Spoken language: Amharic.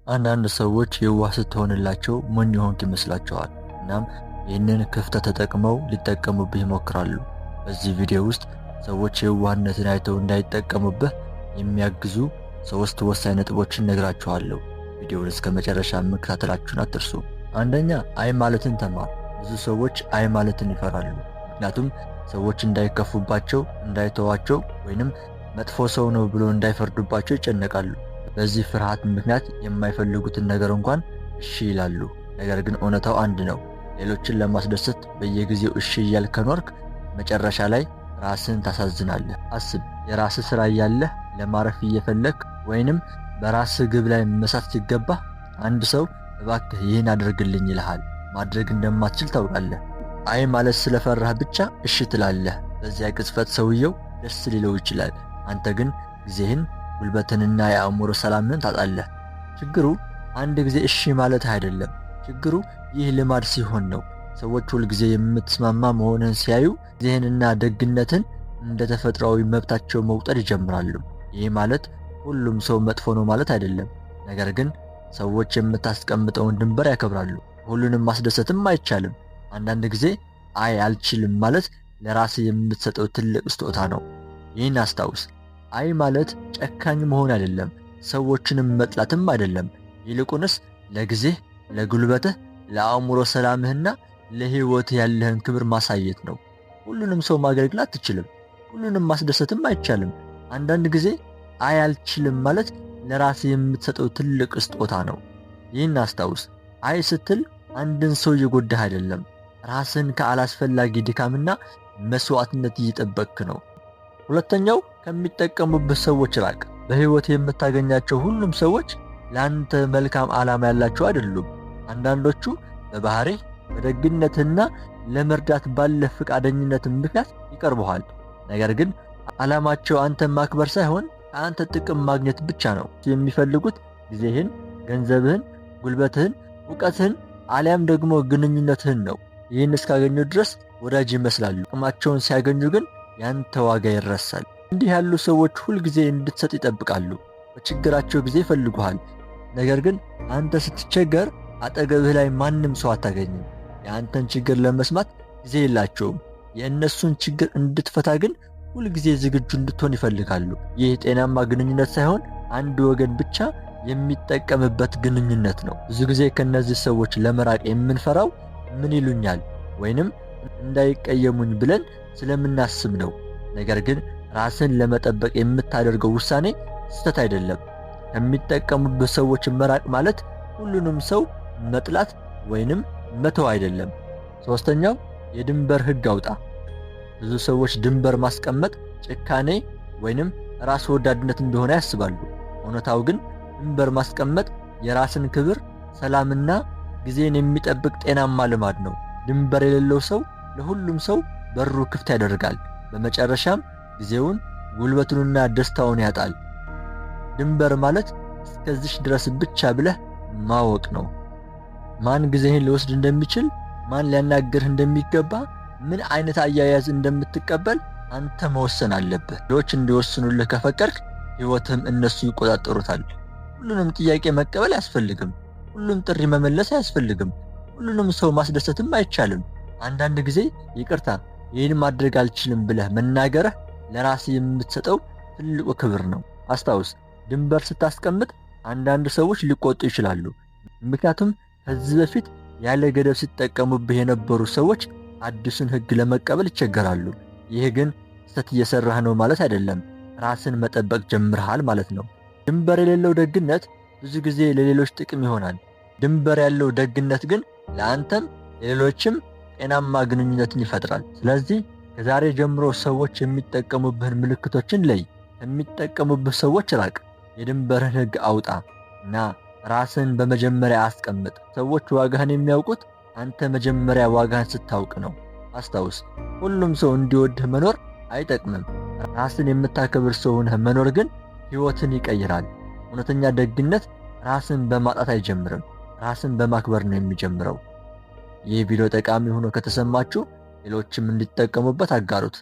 አንዳንድ ሰዎች የዋህ ስትሆንላቸው ሞኝ የሆንክ ይመስላቸዋል። እናም ይህንን ክፍተት ተጠቅመው ሊጠቀሙብህ ይሞክራሉ። በዚህ ቪዲዮ ውስጥ ሰዎች የዋህነትን አይተው እንዳይጠቀሙብህ የሚያግዙ ሶስት ወሳኝ ነጥቦችን እነግራችኋለሁ። ቪዲዮውን እስከ መጨረሻ መከታተላችሁን አትርሱ። አንደኛ፣ አይ ማለትን ተማር። ብዙ ሰዎች አይ ማለትን ይፈራሉ። ምክንያቱም ሰዎች እንዳይከፉባቸው፣ እንዳይተዋቸው ወይንም መጥፎ ሰው ነው ብሎ እንዳይፈርዱባቸው ይጨነቃሉ። በዚህ ፍርሃት ምክንያት የማይፈልጉትን ነገር እንኳን እሺ ይላሉ። ነገር ግን እውነታው አንድ ነው። ሌሎችን ለማስደሰት በየጊዜው እሺ እያልክ ከኖርክ መጨረሻ ላይ ራስህን ታሳዝናለህ። አስብ፣ የራስህ ስራ እያለህ ለማረፍ እየፈለግክ ወይንም በራስህ ግብ ላይ መሳት ሲገባህ አንድ ሰው እባክህ ይህን አድርግልኝ ይልሃል። ማድረግ እንደማትችል ታውቃለህ። አይ ማለት ስለፈራህ ብቻ እሺ ትላለህ። በዚያ ቅጽበት ሰውየው ደስ ሊለው ይችላል። አንተ ግን ጊዜህን፣ ጉልበትንና የአእምሮ ሰላምህን ታጣለህ። ችግሩ አንድ ጊዜ እሺ ማለት አይደለም። ችግሩ ይህ ልማድ ሲሆን ነው። ሰዎች ሁልጊዜ የምትስማማ መሆንህን ሲያዩ ጊዜህንና ደግነትን እንደ ተፈጥሯዊ መብታቸው መቁጠር ይጀምራሉ። ይህ ማለት ሁሉም ሰው መጥፎ ነው ማለት አይደለም። ነገር ግን ሰዎች የምታስቀምጠውን ድንበር ያከብራሉ። ሁሉንም ማስደሰትም አይቻልም። አንዳንድ ጊዜ አይ አልችልም ማለት ለራስህ የምትሰጠው ትልቅ ስጦታ ነው። ይህን አስታውስ። አይ ማለት ጨካኝ መሆን አይደለም፣ ሰዎችንም መጥላትም አይደለም። ይልቁንስ ለጊዜህ፣ ለጉልበትህ፣ ለአእምሮ ሰላምህና ለሕይወትህ ያለህን ክብር ማሳየት ነው። ሁሉንም ሰው ማገልገል አትችልም። ሁሉንም ማስደሰትም አይቻልም። አንዳንድ ጊዜ አይ አልችልም ማለት ለራስህ የምትሰጠው ትልቅ ስጦታ ነው። ይህን አስታውስ። አይ ስትል አንድን ሰው እየጎዳህ አይደለም፣ ራስህን ከአላስፈላጊ ድካምና መስዋዕትነት እየጠበቅክ ነው። ሁለተኛው፣ ከሚጠቀሙብህ ሰዎች ራቅ። በሕይወት የምታገኛቸው ሁሉም ሰዎች ለአንተ መልካም ዓላማ ያላቸው አይደሉም። አንዳንዶቹ በባህሪህ፣ በደግነትህና ለመርዳት ባለህ ፈቃደኝነት ምክንያት ይቀርቡሃል። ነገር ግን ዓላማቸው አንተን ማክበር ሳይሆን ከአንተ ጥቅም ማግኘት ብቻ ነው። የሚፈልጉት ጊዜህን፣ ገንዘብህን፣ ጉልበትህን፣ እውቀትህን አሊያም ደግሞ ግንኙነትህን ነው። ይህን እስካገኙ ድረስ ወዳጅ ይመስላሉ። ጥቅማቸውን ሲያገኙ ግን ያንተ ዋጋ ይረሳል። እንዲህ ያሉ ሰዎች ሁልጊዜ እንድትሰጥ ይጠብቃሉ። በችግራቸው ጊዜ ይፈልጉሃል። ነገር ግን አንተ ስትቸገር አጠገብህ ላይ ማንም ሰው አታገኝም። የአንተን ችግር ለመስማት ጊዜ የላቸውም። የእነሱን ችግር እንድትፈታ ግን ሁልጊዜ ዝግጁ እንድትሆን ይፈልጋሉ። ይህ ጤናማ ግንኙነት ሳይሆን አንድ ወገን ብቻ የሚጠቀምበት ግንኙነት ነው። ብዙ ጊዜ ከእነዚህ ሰዎች ለመራቅ የምንፈራው ምን ይሉኛል ወይንም እንዳይቀየሙኝ ብለን ስለምናስብ ነው። ነገር ግን ራስን ለመጠበቅ የምታደርገው ውሳኔ ስህተት አይደለም። ከሚጠቀሙበት ሰዎች መራቅ ማለት ሁሉንም ሰው መጥላት ወይንም መተው አይደለም። ሶስተኛው፣ የድንበር ህግ አውጣ። ብዙ ሰዎች ድንበር ማስቀመጥ ጭካኔ ወይንም ራስ ወዳድነት እንደሆነ ያስባሉ። እውነታው ግን ድንበር ማስቀመጥ የራስን ክብር፣ ሰላምና ጊዜን የሚጠብቅ ጤናማ ልማድ ነው። ድንበር የሌለው ሰው ለሁሉም ሰው በሩ ክፍት ያደርጋል። በመጨረሻም ጊዜውን፣ ጉልበቱንና ደስታውን ያጣል። ድንበር ማለት እስከዚህ ድረስ ብቻ ብለህ ማወቅ ነው። ማን ጊዜህን ሊወስድ እንደሚችል፣ ማን ሊያናግርህ እንደሚገባ፣ ምን አይነት አያያዝ እንደምትቀበል አንተ መወሰን አለብህ። ሌሎች እንዲወስኑልህ ከፈቀድክ ሕይወትህም እነሱ ይቆጣጠሩታል። ሁሉንም ጥያቄ መቀበል አያስፈልግም። ሁሉም ጥሪ መመለስ አያስፈልግም። ሁሉንም ሰው ማስደሰትም አይቻልም። አንዳንድ ጊዜ ይቅርታ፣ ይህን ማድረግ አልችልም ብለህ መናገርህ ለራስህ የምትሰጠው ትልቁ ክብር ነው። አስታውስ፣ ድንበር ስታስቀምጥ አንዳንድ ሰዎች ሊቆጡ ይችላሉ። ምክንያቱም ከዚህ በፊት ያለ ገደብ ሲጠቀሙብህ የነበሩ ሰዎች አዲሱን ሕግ ለመቀበል ይቸገራሉ። ይህ ግን ስህተት እየሰራህ ነው ማለት አይደለም። ራስን መጠበቅ ጀምረሃል ማለት ነው። ድንበር የሌለው ደግነት ብዙ ጊዜ ለሌሎች ጥቅም ይሆናል። ድንበር ያለው ደግነት ግን ለአንተም ለሌሎችም ጤናማ ግንኙነትን ይፈጥራል። ስለዚህ ከዛሬ ጀምሮ ሰዎች የሚጠቀሙብህን ምልክቶችን ለይ፣ ከሚጠቀሙብህ ሰዎች ራቅ፣ የድንበርህን ሕግ አውጣ እና ራስን በመጀመሪያ አስቀምጥ። ሰዎች ዋጋህን የሚያውቁት አንተ መጀመሪያ ዋጋህን ስታውቅ ነው። አስታውስ፣ ሁሉም ሰው እንዲወድህ መኖር አይጠቅምም። ራስን የምታከብር ሰው ሆነህ መኖር ግን ሕይወትን ይቀይራል። እውነተኛ ደግነት ራስን በማጣት አይጀምርም፣ ራስን በማክበር ነው የሚጀምረው። ይህ ቪዲዮ ጠቃሚ ሆኖ ከተሰማችሁ ሌሎችም እንዲጠቀሙበት አጋሩት።